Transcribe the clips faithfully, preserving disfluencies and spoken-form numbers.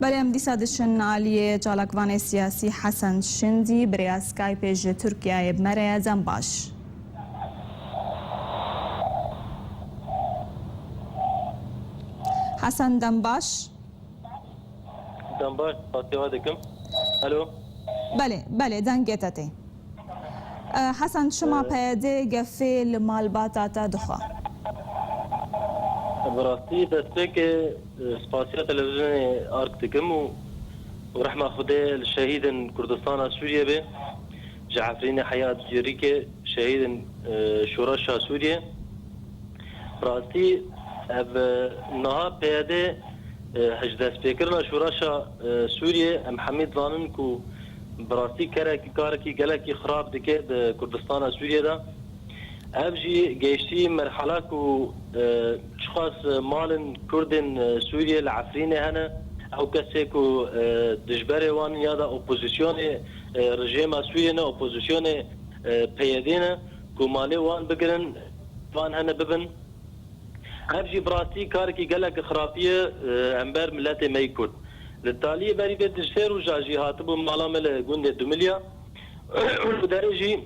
Belê, em dîsa diçin aliyê çalakvanê siyasî Hesen Şindî, bi rêya Skypeê ji Tirkiyeyê bi me re ye. Dem baş. Hesen, dem baş. Dem baş, spasiya we dikim. Alo. Belê, belê, dengê te tê. E, Hesen, çima P Y D gefê li malbata te dixwe? Bi rastî destpêkê, e, spasiya televîzyonê Ark dikim û, û rehma Xwedê li şehîdên Kurdistana Sûriyê be, ji Efrînê heya Diyarîkê, şehîdên, e, şoreşa Sûriyê. Bi rastî ev, e, niha P Y D, e, ji destpêkirina şoreşa, e, Sûriyê, em hemî dizanin ku bi rastî kerek-, karekî gelekî xirab dike di Kurdistana Sûriyê de. Ev jî gehiştî merhala ku, e, çiqas malên Kurdên, e, Sûriyê li Efrînê hene, ew kesê ku, e, dijberê wan ya da opozisyonê, e, rejêma Sûriyê ne, opozisyonê, e, P Y D ne, ku malê wan bigirin, van hene bibin. Ev jî bi rastî karekî gelek xirapî ye, e, hember miletê me yî Kurd. Li taliyê berî vê di sê roja jî hatibû mala me li gundê Dumilya. Û li derê jî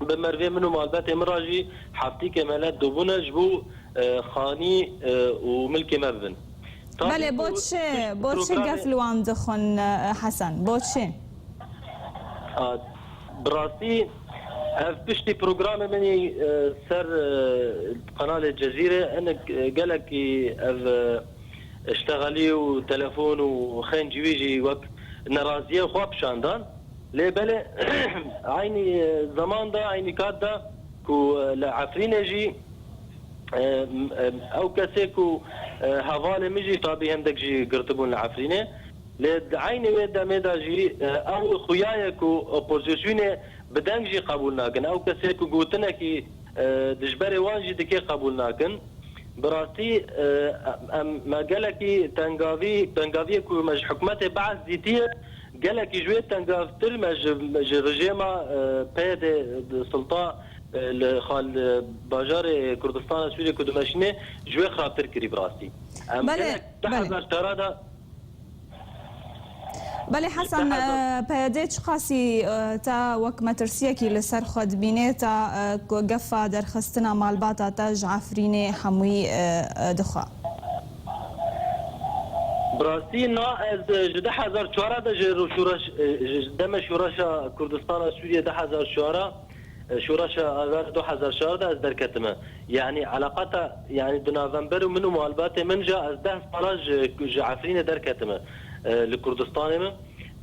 bi mervê min û malbetê min re jî heftîkê me let dobûne ji bo, e, xanî, e, û milkê me bibin. Tabî Belê, bo ku çi, piştî bo çi programê gef li wan dixwin, e, Hesen? Bo çi? A, bi rastî ev piştî programê min î, e, ser, e, kanalê Cezîrê hinek, e, gelekî ev, e, ştexelî û telefon û xencî wî jî wek neraziyê xwe pişandan. Lê belê eynî, e, zeman de, eynî kat de ku, e, li Efrînê jî, e, m-, e, ew kesê ku, e, hevalê min jî tabî hindek jî girtibûn li Efrînê. Lê di eynê wê demê de jî, e, ew xuya ye ku opozisyonê bi deng jî qebûl nakin. Ew kesê ku gotinekî, e, dijberê wan jî dike qebûl nakin. Bi rastî, e, em, me gelekî tengavî, tengaviyê ku me ji hikûmetê Beas dîtiye, gelekî ji wê tengavtir me ji, ji rejêma, e, P Y D di sulta, e, li xal, e, bajarê Kurdistana Sûriyê ku dimeşîne, ji wê xirabtir kirî bi rastî. Em Belê, gelek du hezar çar de Belê Hesen, e, P Y D çiqasî, e, te wek metirsiyekî li ser xwe dibîne, te, e, ku gefa derxistina malbata te ji Efrînê hemûyî, e, e, dixwe? Bi rastî na ez, e, ji du hezar çar de ji ro-, şoreş, e, ji demê şoreşa Kurdistana Sûriyê du hezar çar, e, şoreşa Azad du hezar çar de ez derketime. Yanî eleqata, yanî di navember û min û malbatê min ja ez deh sala ji, ji Efrînê derketime, e, li Kurdistanê min.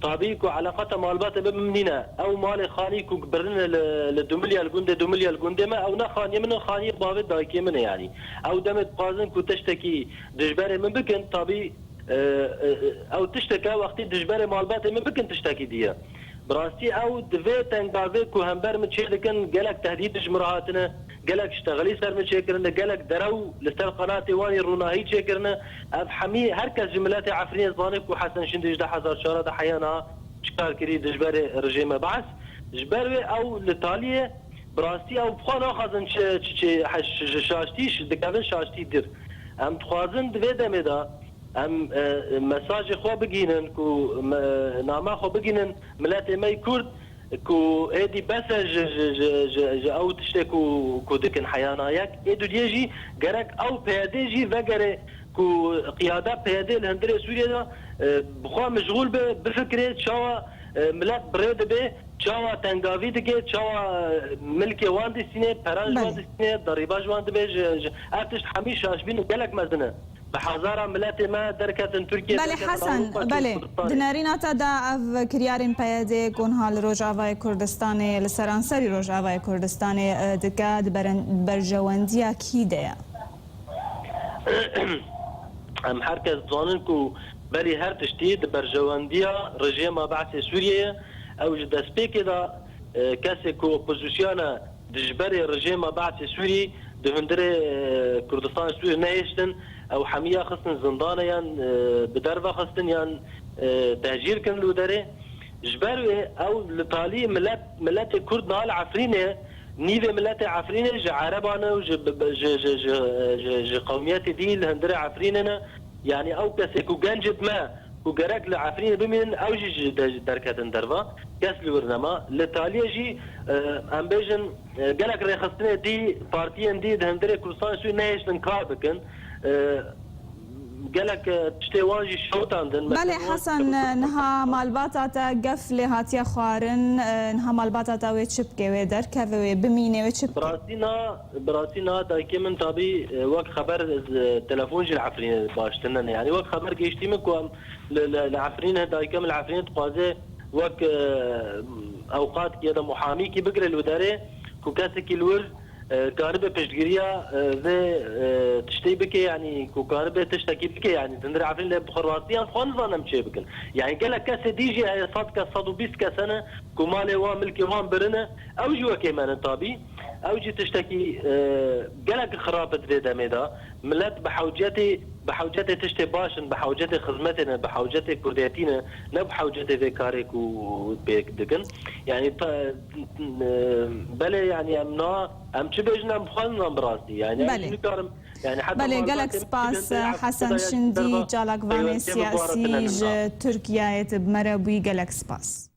Tabî ku eleqata malbatê min nîne. Ew malê xanî ku birine li, li Dumilya, li gundê Dumilya, li gundê me, ew ne xaniyê min e, xaniyê bavê dayikê min e yanî. Ew demê dixwazin ku tiştekî dijberê min bikin, tabî, e, e, e, ew tişteke wextî dijberê malbatê min bikin tiştekî diye. Bi rastî ew di vê tengavê ku hember min çê dikin, gelek tehdîd ji min re hatine, gelek ştexelî ser min çêkirine, gelek derew li ser qenatê wan yê rûnahî çêkirine. Ev hemî her kes ji miletê Efrînê dizane ku Hesen Şindî ji du hezar çar de heya niha çi kar kirî dijberê rejêma Beas. Ji ber wê ew li taliyê bi rastî ew bi xwe naxwazin çi, çi, çi, ji şaştî, dikevin şaştî dir. Em dixwazin di vê demê de em, e, mesajê xwe bigihînin, ku me, nama xwe bigihînin miletê me yê Kurd, ku êdî bes e ji, ji, ji, ji, ji ew tiştê ku, ku dikin heya niha yek. Ê dudiyê jî gerek ew P Y D jî vegere ku qiyada P Y D li hundirê Sûriyê de, e, bi xwe meşxûl be, bifikire çawa, e, milet bi rê dibe, çawa tengavî dike, çawa, e, milkê wan distîne, peran ji wan Belê. distîne, derîba ji wan dibe, ji, ji, ev tişt hemî şaşbîn û gelek mezin e. Bi hezara miletê me derketin Tirkiye, Belê derketin Hesen, Ewropa, çûn belê. Kurdistanê. Di nerîna te de ev kiryarên P Y D ku niha li Rojavayê Kurdistanê, li seranserî Rojavayê Kurdistanê, e, dike, di beren-, berjewendiya kî de ye? Em her kes dizanin ku berî her tiştî di berjewendiya rejêma Beasê Sûriyê ye. Ew ji destpêkê de, e, kesê ku opozisyona dijberê rejêma Beasê Sûrî di hundirê, e, Kurdistanê Sûrî nehêştin, ew hemiya xistin zindane yan, e, bi derve xistin yan, e, tehcîr kirin li derê. Ji ber wê ew li talî milet, miletê Kurd niha li Efrînê, nîvê miletê Efrînê ji Ereban e û ji, ji, ji, ji, ji, ji qewmiyetê dî li hundirê Efrînê ne. Yanî ew kesê ku gencê me ku gerek li Efrînê bimînin, ew jî ji de-, derketin derva, kes li wir nema. Li Taliyê jî, e, em bêjin, e, gelek rêxistinê dî, partiyên dî di hundirê Kurdistanê Sûrî nehêştin kar bikin. E, gelek, e, tiştê wan jî şewitandin. Belê, Mesela, Hesen, niha malbata te gef lê hatiye xwarin, e, niha malbata te wê çi bike, wê derkeve, wê bimîne, wê çi bike? Bi rastî na, bi rastî na dayikê min tabî, e, wek xeber, e, telefon jî li Efrînê baş tune ne. Yani wek xeber gihiştî min ku em li, li, li Efrînê, dayikê min li Efrînê dixwaze wek, e, ewqatkî ya da muhamîkî bigire li wê derê ku kesekî li wir, e, karibe piştgiriya, e, vê, e, tiştê bike, yani ku karibe tiştekî bike, yani di hundirê Efrînê, lê bi xwe rastî em xwe nizanin em çê bikin. Yani gelek kesê dî jî heye, sed kes, sed û bîst kes hene ku malê wan, milkê wan birine, ew jî wekê me ne tabî. Ew jî tiştekî, e, gelek xirab e di vê demê de. Milet bi hewcetê, bi hewcetê tiştê baş in, bi hewcetê xizmetê ne, bi hewcetê kurdiyetî ne, ne bi hewcetê vê karê ku pêk dikin. Yani ta, e, belê, yani em na, em çi bêjin, em bi xwe nizanin bi rastî. Yani em Belê. jî nikarim, yani heta Belê, malbata gelek tê min spas, bêjin, Hesen heta Şindî, derva çalakvanê peywendiyê bi xwe re siyasî tune ne. ji Tirkiyeyê tu bi me re bûyî, gelek spas.